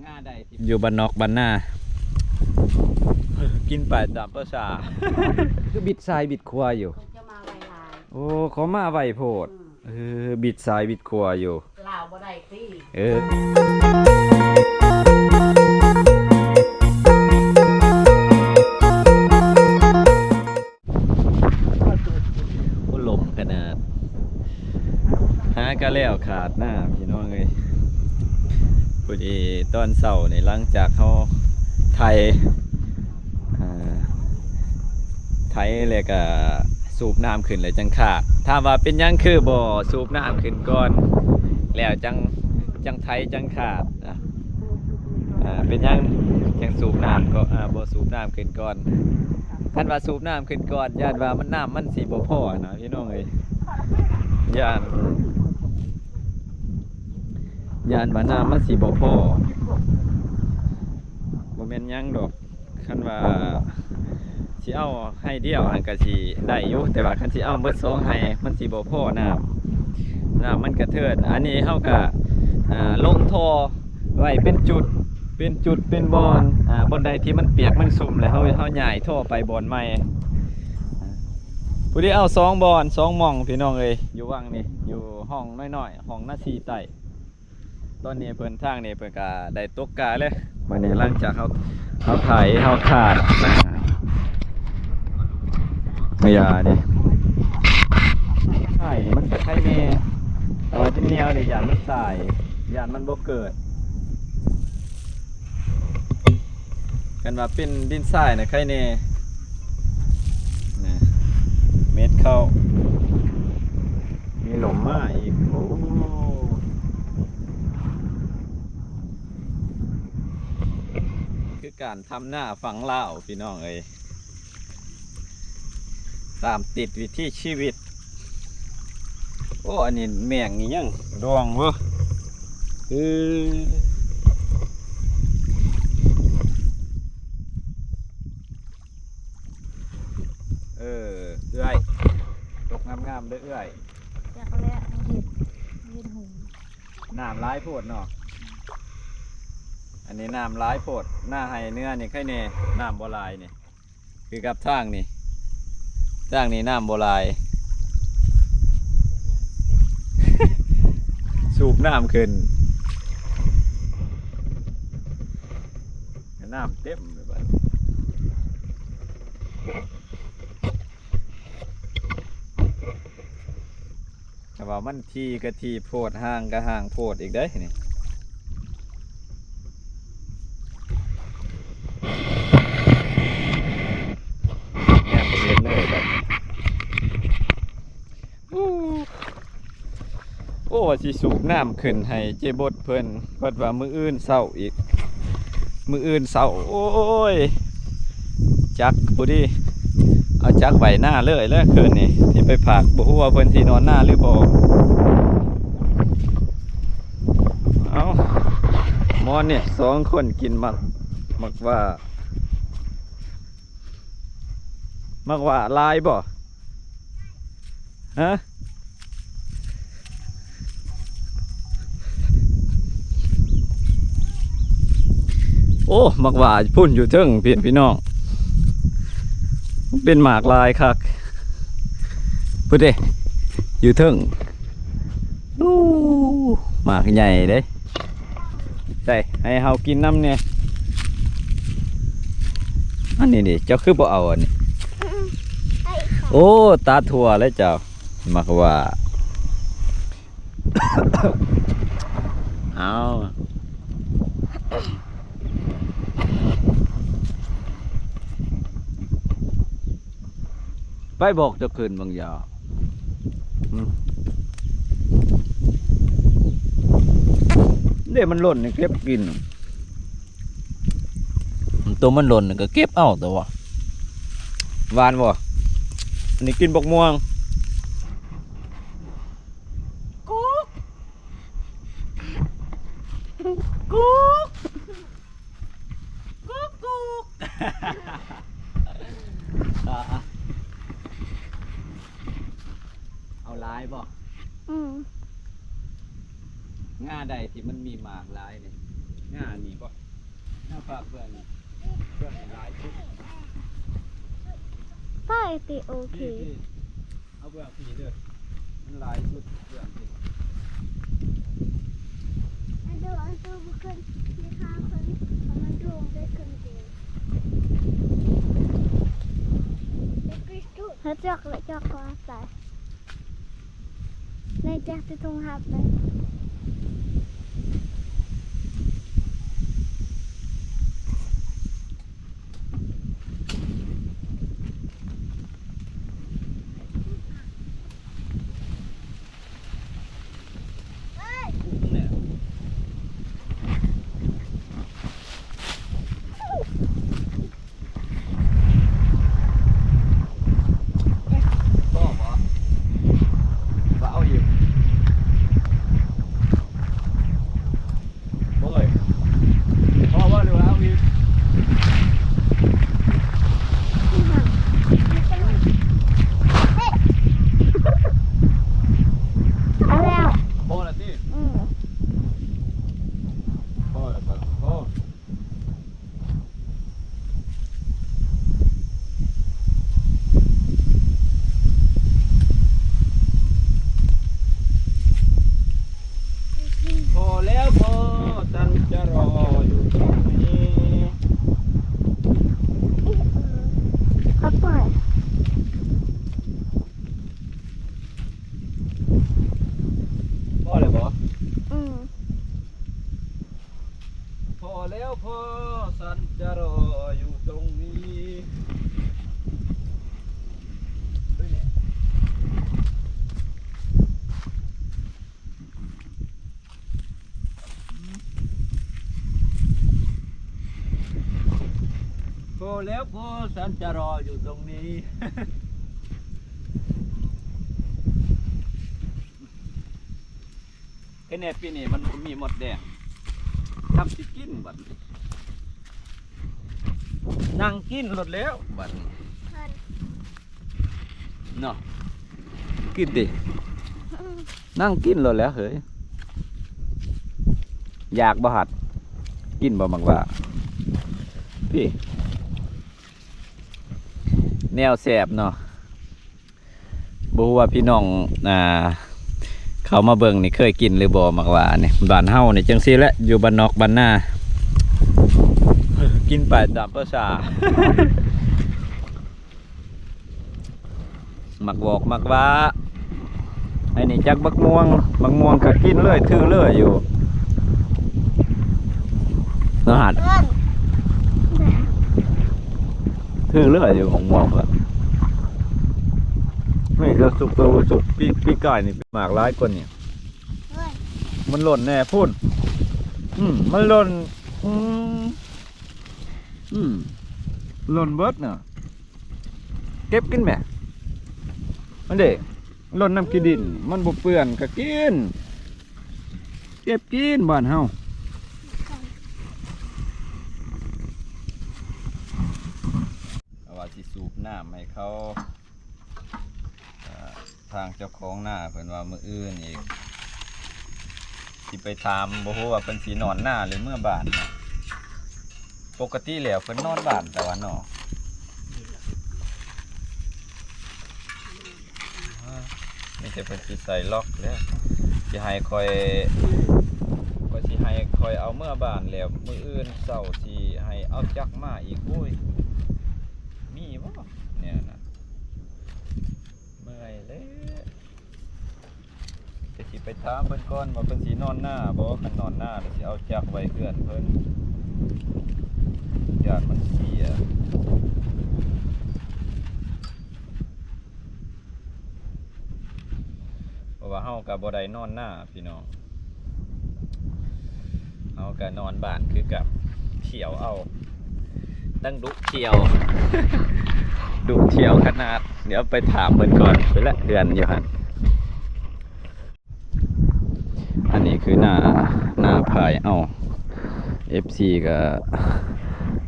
ງາໄດ້ທີ່ ຢູ່ບ້ານນອກບ້ານນາ ເອີ ກິນໄປຕາມພາສາ ຄືບິດຊ້າຍບິດຂວາຢູ່ ເຂົາຈະມາໄວຫຼາຍ ໂອ້ ເຂົາມາໄວໂພດ ອືມ ເອີ ບິດຊ້າຍບິດຂວາຢູ່ ລາວບໍ່ໄດ້ຕິ ເອີ ໂອ້ ລົມຂະໜາດ ຫາກະແລ້ວຂາດໜ້າພີ່ນ້ອງເອີຍ ພໍດີຕອນເຊົ້ານີ້ ຫຼັງຈາກເຮົາໄຖ ອ່າ ໄຖແລ້ວກະສູບນ້ຳຂຶ້ນແລ້ວຈັ່ງຂາດ ຖາມວ່າເປັນຫຍັງຄືບໍ່ສູບນ້ຳຂຶ້ນກ່ອນ ແລ້ວຈັ່ງ ຈັ່ງໄຖຈັ່ງຂາດ ອ່າ ເປັນຫຍັງຈັ່ງສູບນ້ຳກໍ ອ່າ ບໍ່ສູບນ້ຳຂຶ້ນກ່ອນ ຄັນວ່າສູບນ້ຳຂຶ້ນກ່ອນ ຢ້ານວ່າມັນ ນ້ຳມັນຊິບໍ່ພໍນະພີ່ນ້ອງເອີຍ ຢ້ານ ຢ້ານວ່ານ້ຳມັນຊິບໍ່ພໍ ບໍ່ແມ່ນຫຍັງດອກ ຄັນວ່າຊິເອົາໄຮ່ດຽວຫັ້ນກະຊິໄດ້ຢູ່ ແຕ່ວ່າຄັນຊິເອົາເບິດສອງໄຮ່ ມັນຊິບໍ່ພໍນ້ຳ ນ້ຳມັນກະເທີນ ອັນນີ້ເຮົາກະ ອ່າ ລົງທໍ່ໄວ້ເປັນຈຸດ ເປັນຈຸດເປັນບ່ອນ ອ່າ ບ່ອນໃດທີ່ມັນປຽກມັນຊຸ່ມແລ້ວ ເຮົາ ເຮົາຍ້າຍທໍ່ໄປບ່ອນໃໝ່ ຜູ້ທີ່ເອົາສອງບ່ອນສອງໝ່ອງ ພີ່ນ້ອງເອີຍ ຢູ່ວັງນີ້ ຢູ່ຮ່ອງນ້ອຍໆ ຮ່ອງນາຊີໃຕ້ ຕອນນີ້ເພິ່ນ ທາງນີ້ເພິ່ນກະໄດ້ຕົກກາເລີຍ ບາດນີ້ຫຼັງຈາກເຮົາ ເຮົາໄຖ ເຮົາຄາດ ເວລານີ້ ໄຖມັນກະໄຄແນ່ ແຕ່ວ່າດິນໜຽວນີ້ຢ້ານມັນຕາຍ ຢ້ານມັນບໍ່ເກີດ ຄັນວ່າເປັນດິນຊາຍນະໄຄແນ່ ນະ ເມັດເຂົ້າ ມີລົມມາອີກ ໂອ້ ຄືການທຳນາຝັ່ງລາວ ພີ່ນ້ອງເອີຍ ຕາມຕິດວິຖີຊີວິດ ໂອ້ ອັນນີ້ແມງອີ່ຫຍັງ ດວງເວີ ເອີ ເອີ ເອື້ອຍ ຕົກງາມໆເດີເອື້ອຍ ຈັກແລ້ວ ເຮັດ ເຮັດຫຸງ ນ້ຳຫຼາຍໂພດເນາະ ອັນນີ້ນ້ຳຫຼາຍໂພດ ໜ້າໄຮ່ເໜືອນີ້ໄຄແນ່ ນ້ຳບໍ່ຫຼາຍນີ້ ຄືກັບທາງນີ້ ທາງນີ້ນ້ຳບໍ່ຫຼາຍ ສູບນ້ຳຂຶ້ນ ນ້ຳເຕັມເລີຍບາດ ແຕ່ວ່າມັນຖີ່ກະຖີ່ໂພດ ຫ່າງກະຫ່າງໂພດອີກເດ້ນີ້ ແນມບໍ່ເຫັນເລີຍບາດນີ້ ໂອ້ ວ່າຊິສູບນ້ຳຂຶ້ນໃຫ້ເຈບົດເພິ່ນ ເພິ່ນວ່າມື້ອື່ນເຊົ້າອີກ ມື້ອື່ນເຊົ້າ ໂອ້ຍ ຈັກຜູ້ດີ ເອົາຈັກໄວ້ໜ້າເລີຍແຫຼະຄືນນີ້ ຊິໄປພາກ ບໍ່ຮູ້ວ່າເພິ່ນຊິນອນໜ້າຫຼືບໍ່ ເອົ້າ ມອນນີ້ສອງຄົນກິນໝາກ ໝາກຫວ້າ ໝາກຫວ້າຫຼາຍບໍ່? ຮະ? ໂອ້ ໝາກຫວ້າພຸ້ນຢູ່ເທິງ ພີ່ ພີ່ນ້ອງ ເປັນໝາກຫຼາຍຄັກ ພຸ້ນເດ້ ຢູ່ເທິງ ໂອ້ ໝາກໃຫຍ່ເດ້. ໃສ່ໃຫ້ເຮົາກິນນຳແດ່. ອັນນີ້ນີ້ ເຈົ້າຄືບໍ່ເອົາອັນນີ້? ອືມ ໂອ້ ຕາທົ່ວແລ້ວເຈົ້າ. ໝາກຫວ້າ ເອົາ. ໄປບອກເຈົ້າຂຶ້ນບາງຢ່າງ ອືມ ເດ້ ມັນຫຼົ່ນນີ້ເກັບກິນ ໂຕມັນຫຼົ່ນນີ້ກໍເກັບເອົາ ແຕ່ວ່າ ຫວານບໍ່? ອັນນີ້ກິນບັກມ່ວງ ກຸກ ກຸກ ກຸກກຸກ ອ່າ ເອົາຫຼາຍບໍ່? ອືມ ງາໃດທີ່ມັນມີໝາກຫຼາຍນີ້ ງານີ້ບໍ່? ງາຝາກເບື້ອງນີ້ ເບື້ອງນີ້ຫຼາຍສຸດ. ໄປຕິ ໂອເຄ. ນີ້ ນີ້ ເອົາເບື້ອງພີ້ເດີ ມັນຫຼາຍສຸດເບື້ອງພີ້. ເຮົາຈອກແລ້ວ ຈອກກໍໃສ່ ໃນຈັກຈະຕ້ອງຮັບໄປ. ພໍບໍ່? ວ່າເອົາອີກ ບໍ່ເອີຍ? ພໍບໍ່ ຫຼືວ່າເອົາອີກ? ເອົາແລ້ວ ພໍແລ້ວຕິ? ອືມ ພໍແລ້ວກໍພໍ. ພໍແລ້ວພໍ ສັນຈະລໍຢູ່ຕົງນີ້. ພໍແລ້ວບໍ່? ອືມ. ພໍແລ້ວພໍ ສັນຈະລໍຢູ່ຕົງນີ້. ພໍແລ້ວພໍ ສັນຈະລໍຢູ່ຕົງນີ້. ແຕ່ແນ່ປີນີ້ມັນບໍ່ມີມົດແດງ ທຳຊິກິນບັດນີ້ ນັ່ງກິນໂລດແລ້ວບັດນີ້ເນາະ. ກິນຕິ ນັ່ງກິນໂລດແລ້ວເຮີ້ຍ. ຢາກບໍ່? ຫັດກິນບໍ່ໝາກຫວ້າ? ພີ້ ແນວແຊບເນາະ. ບໍ່ຮູ້ວ່າພີ່ນ້ອງ ອ່າ ເຂົ້າມາເບິ່ງນີ້ເຄີຍກິນຫຼືບໍ່ ໝາກຫວ້ານີ້. ບ້ານເຮົານີ້ຈັ່ງຊີ້ແຫຼະ ຢູ່ບ້ານນອກບ້ານນາ ກິນໄປຕາມພາສາ ໝາກຫວອກໝາກຫວ້າ. ອັນນີ້ຈັກບັກມ່ວງ ບັກມ່ວງກໍກິນເລີຍ ຖືເລີຍຢູ່ເນາະ ຫັດ ຖືເລີຍຢູ່ ບັກມ່ວງກໍ ນີ້ກໍສຸກ ສຸກ ປີ ປີກາຍນີ້ ໝາກຫຼາຍກວ່ານີ້ ມັນຫຼົ່ນແນ່ພຸ້ນ. ອືມ ມັນຫຼົ່ນ ອືມ ອືມ ຫຼົ່ນເບິດນະ. ເກັບກິນແມະ ອັນເດ ຫຼົ່ນນ້ຳຂີ້ດິນ ມັນບໍ່ເປື້ອນກໍກິນ ເກັບກິນບ້ານເຮົາ. ເອົາວ່າຊິສູບນ້ຳໃຫ້ເຂົາ ອ່າ ທາງເຈົ້າຂອງນາເພິ່ນວ່າມື້ອື່ນອີກ ຊິໄປຖາມ ບໍ່ຮູ້ວ່າເພິ່ນຊິນອນນາ ຫຼືເມືອບ້ານ. ປົກກະຕິແລ້ວເພິ່ນນອນບ້ານແຕ່ວ່າເນາະ ມີແຕ່ເພິ່ນຊິໃສ່ລັອກແລ້ວ ຊິໃຫ້ຂ້ອຍ ຂ້ອຍຊິໃຫ້ຂ້ອຍເອົາເມືອບ້ານແລ້ວ ມື້ອື່ນເຊົ້າຊິໃຫ້ເອົາຈັກມາອີກ. ໂອ້ຍ ມີບໍ່ແນວນັ້ນ? ເມື່ອຍແລ້ວ ຈະຊິໄປຖາມເພິ່ນກ່ອນວ່າເພິ່ນຊິນອນນາບໍ່? ຄັນນອນນາແລ້ວຊິເອົາຈັກໄວ້ເຮືອນເພິ່ນ ຢ້ານມັນເສຍ ເພາະວ່າເຮົາກໍບໍ່ໄດ້ນອນນາ ພີ່ນ້ອງ ເຮົາກໍນອນບ້ານຄືກັນ ທ່ຽວເອົາ ຕັ້ງດຸທ່ຽວ ດຸທ່ຽວຂະໜາດ. ດຽວໄປຖາມເພິ່ນກ່ອນ ໄປລະເຮືອນຢູ່ຫັ້ນ. ອັນນີ້ຄືນາ ນາພາຍເອົາ ເອັຟຊີກໍ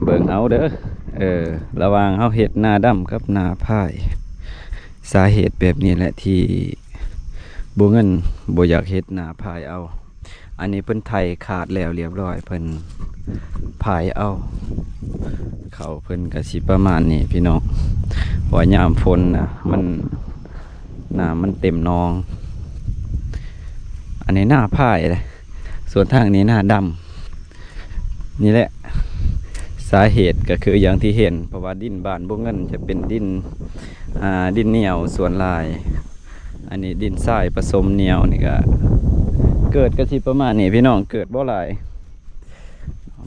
ເບິ່ງເອົາເດີ. ເອີ ລະຫວ່າງເຮົາເຮັດນາດຳກັບນາພາຍ ສາເຫດແບບນີ້ແຫຼະທີ່ບໍ່ເງິນ ບໍ່ຢາກເຮັດນາພາຍເອົາ. ອັນນີ້ເພິ່ນໄຖຂາດແລ້ວລຽບຮ້ອຍ ເພິ່ນພາຍເອົາ ເຂົ້າເພິ່ນກະຊິປະມານນີ້ພີ່ນ້ອງ ເພາະວ່າຍາມຝົນນະ ມັນ ນ້ຳມັນເຕັມໜອງ. ອັນນີ້ນາພາຍເດ້ ສ່ວນທາງນີ້ນາດຳ. ນີ້ແຫຼະ ສາເຫດກໍຄືຢ່າງທີ່ເຫັນ ເພາະວ່າດິນບ້ານບົວເງິນຈະເປັນດິນ ອ່າ ດິນໜຽວສ່ວນຫຼາຍ. ອັນນີ້ດິນຊາຍປະສົມໜຽວ ນີ້ກະເກີດກະຊິປະມານນີ້ພີ່ນ້ອງ ເກີດບໍ່ຫຼາຍ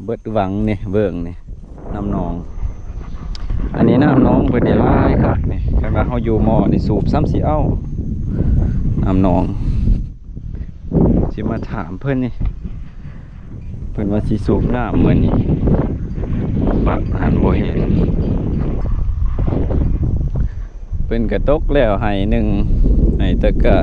ເບິດວັງນີ້ ເບິ່ງນີ້ ນ້ຳໜອງ. ອັນນີ້ນ້ຳໜອງເພິ່ນນີ້ຫຼາຍຄັກນີ້ ຄັນວ່າເຮົາຢູ່ໝໍ້ນີ້ສູບຊ້ຳຊິເອົາ ນ້ຳໜອງ. ຊິມາຖາມເພິ່ນນີ້ ເພິ່ນວ່າຊິສູບນ້ຳມື້ນີ້ ປັບຫັ້ນບໍ່ເຫັນ. ເພິ່ນກະຕົກແລ້ວໄຮ່ໜຶ່ງ ໄຮ່ຕະກາ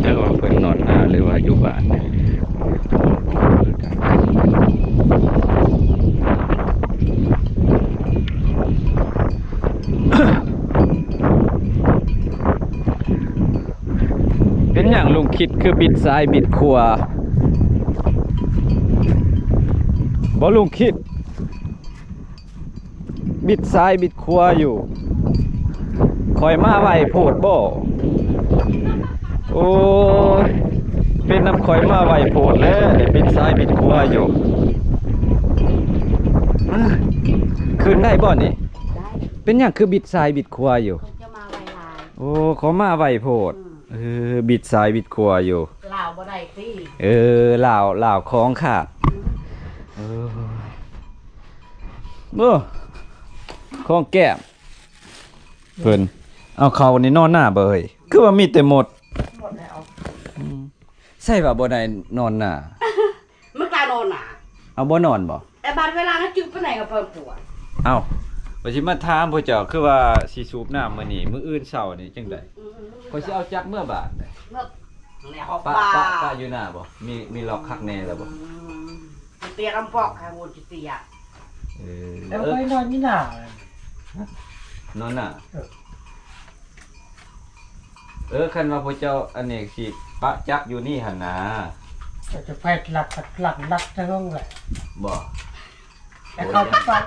ຈັກວ່າເພິ່ນນອນນາ ຫຼືວ່າຢູ່ບ້ານ. ເປັນຫຍັງລຸງຄິດຄືບິດຊ້າຍບິດຂວາ? ບໍ່ລຸງຄິດ ບິດຊ້າຍບິດຂວາຢູ່. ຂ້ອຍມາໄວໂພດບໍ? ໂອ້ຍ ເປັນນຳຂ້ອຍມາໄວໂພດແລ້ວ ບິດຊ້າຍບິດຂວາຢູ່. ຂຶ້ນໄດ້ບໍ່ນີ້? ໄດ້. ເປັນຫຍັງຄືບິດຊ້າຍບິດຂວາຢູ່? ເຂົາຈະມາໄວຫຼາຍ. ໂອ້ ເຂົາມາໄວໂພດ. ອືມ. ເອີ ບິດຊ້າຍບິດຂວາຢູ່. ລາວບໍ່ໄດ້ຕິ? ເອີ ລາວ ລາວຂອງຂາດ. ອືມ. ເອີ ໂອ້ ຂອງແກ້ມເພິ່ນ. ເອົາ ເຂົານີ້ນອນນາບໍ່ເອີຍ? ຄືວ່າມີແຕ່ມົດ. ໝົດແລ້ວ. ອືມ. ໃຊ່ວ່າບໍ່ໄດ້ນອນນາ? ມັນກະນອນນາ. ເອົາ ບໍ່ນອນບໍ່? ແຕ່ບາດເວລານັ້ນຈື່ປານໃດກໍເພີ່ມປົວ. ເອົາ ຂ້ອຍຊິມາຖາມພວກເຈົ້າ ຄືວ່າຊິສູບນ້ຳມື້ນີ້ ມື້ອື່ນເຊົ້ານີ້ຈັ່ງໃດ? ອືມໆ ຂ້ອຍຊິເອົາຈັກເມືອບາດ. ເມືອ ແລ້ວເຮົາ ປະ ປະ ປະຢູ່ໜ້າບໍ່? ມີ ມີລັອກຄັກແນ່ແລ້ວບໍ່? ອືມ ຕຽນຳປອກໃຫ້ວົນຕຽ. ເອີ ແລ້ວໄປນອນຢູ່ໜ້າ. ນອນໜ້າ? ເອີ. ເອີ ຄັນວ່າພວກເຈົ້າອັນນີ້ຊິປະຈັກຢູ່ນີ້ຫັ້ນນາ ເຈົ້າຈະໄປລັກ ລັກ ລັກແຕ່ເຫິງແຫຼະ. ບໍ່? ແຕ່ເຂົາຈະປະ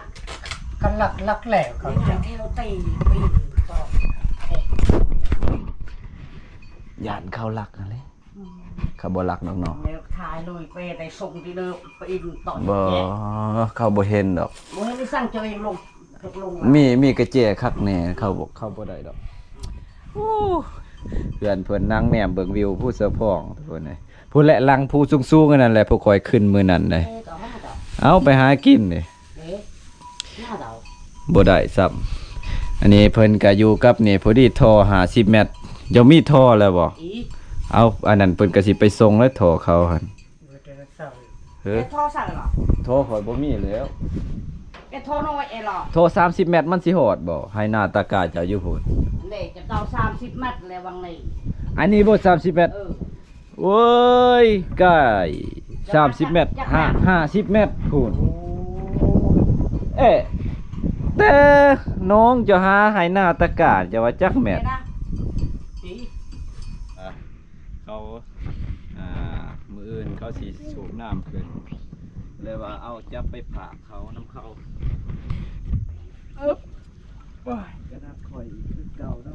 ຄັນລັກ ລັກແລ້ວເຂົາຈະ ແຖວຕີປີນຕອກແທະ ຢ້ານເຂົາລັກຫັ້ນແຫຼະ. ອືມ ເຂົາບໍ່ລັກດອກເນາະ. ແລ້ວຖ່າຍລຸຍໄປໄດ້ສົ່ງທີ່ເດີມ ໄປອີກຕອນ. ບໍ່ ເຂົາບໍ່ເຫັນດອກ. ບໍ່ເຫັນ ສັ່ງເຈົ້າເອງລົງ ຕົກລົງ ມີ ມີກະແຈຄັກແນ່ ເຂົາບໍ່ ເຂົາບໍ່ໄດ້ດອກ. ໂອ້ ເພື່ອນເພິ່ນນັ່ງແນມເບິ່ງວິວພູສະພອງພຸ້ນ ພຸ້ນແຫຼະ ຫຼັງພູສູງໆ ອັນນັ້ນແຫຼະ ພວກຂ້ອຍຂຶ້ນມື້ນັ້ນເດ້. ເອີ ເອົາ ໄປຫາກິນເດ້. ເອີ ບໍ່ໄດ້ຊ້ຳ. ອັນນີ້ເພິ່ນກະຢູ່ກັບນີ້ພໍດີ ທໍ່ຫ້າສິບແມັດ. ເຈົ້າມີທໍ່ແລ້ວບໍ່? ເອົາ ອັນນັ້ນເພິ່ນກະຊິໄປສົ່ງແລ້ວ ທໍ່ເຂົາຫັ້ນ. ເອີ ທໍ່ໃສ່ລະ? ທໍ່ຂ້ອຍບໍ່ມີແລ້ວ. ແຕ່ທໍ່ນ້ອຍເອລະ? ທໍ່ສາມສິບແມັດມັນຊິຮອດບໍ່? ໄຮ່ນາຕາກາເຈົ້າຢູ່ພຸ້ນເດ້. ເຈົ້າເອົາສາມສິບແມັດແລ້ວວັງນີ້. ອັນນີ້ບໍ່ສາມສິບແມັດ? ເອີ. ໂອ້ຍ ກາຍ ສາມສິບແມັດ ຫ້າ ຫ້າສິບແມັດພຸ້ນ. ໂອ້ ເອະ ແຕ່ນ້ອງເຈົ້າຫາໄຮ່ນາຕາກາ ເຈົ້າວ່າຈັກແມັດ? ເຂົາ ອ່າ ມື້ອື່ນເຂົາຊິສູບນ້ຳຂຶ້ນ ເລີຍວ່າເອົາຈັບໄປຝາກເຂົານຳເຂົາ. ໂອ້ຍ ກະໜັກຂ້ອຍອີກຄືເກົ່າເນາະ.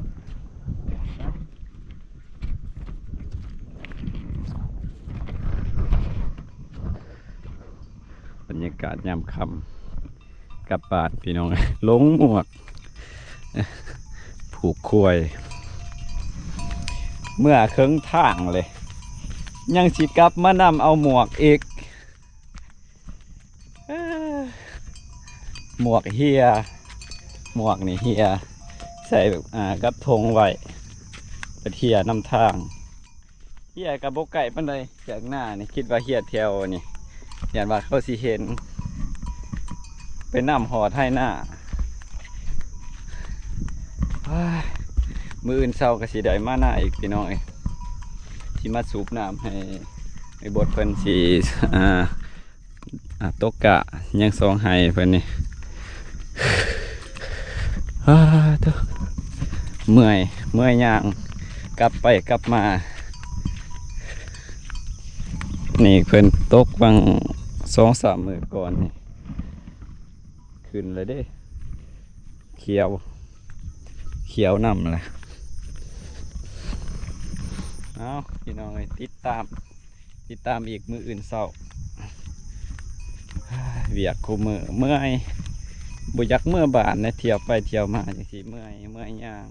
ບັນຍາກາດຍາມຄ່ຳ ກັບບ້ານພີ່ນ້ອງ ລົງໝວກ ຜູກຄວາຍ ເມືອເຄິ່ງທາງເລີຍ ຍັງຊິກັບມານຳເອົາໝວກອີກ. ເອີ ໝວກເຫ່ຍ ໝວກນີ້ເຫ່ຍ ໃສ່ ອ່າ ກັບຖົງໄວ້ ໄປເຫ່ຍນຳທາງ. ເຫ່ຍກໍບໍ່ໄກປານໃດຈາກໜ້ານີ້ ຄິດວ່າເຫ່ຍແຖວນີ້ ຢ້ານວ່າເຂົາຊິເຫັນ ໄປນຳຮອດໄຮ່ນາ. ມື້ອື່ນເຊົ້າກໍຊິໄດ້ມານາອີກ ພີ່ນ້ອງເອີຍ ຊິມາສູບນ້ຳໃຫ້ ໄອ້ບົດເພິ່ນຊິ ອ່າ ອ່າ ຕົກກະ ຍັງສອງໄຮ່ເພິ່ນນີ້. ອາ ໂທ້ ເມື່ອຍ ເມື່ອຍຍ່າງ ກັບໄປກັບມາ. ນີ້ເພິ່ນຕົກຫວ່າງສອງສາມມື້ກ່ອນນີ້ ຂຶ້ນແລ້ວເດ້ ຂຽວ ຂຽວນຳແຫຼະ. ເອົາ ພີ່ນ້ອງເອີຍ ຕິດຕາມ ຕິດຕາມອີກມື້ອື່ນເຊົ້າ. ວຽກຄູ່ມື້ເມື່ອຍ ບໍ່ຢາກເມືອບ້ານເດ້ ທ່ຽວໄປທ່ຽວມາຈັ່ງຊີ້ ເມື່ອຍ ເມື່ອຍຍ່າງ.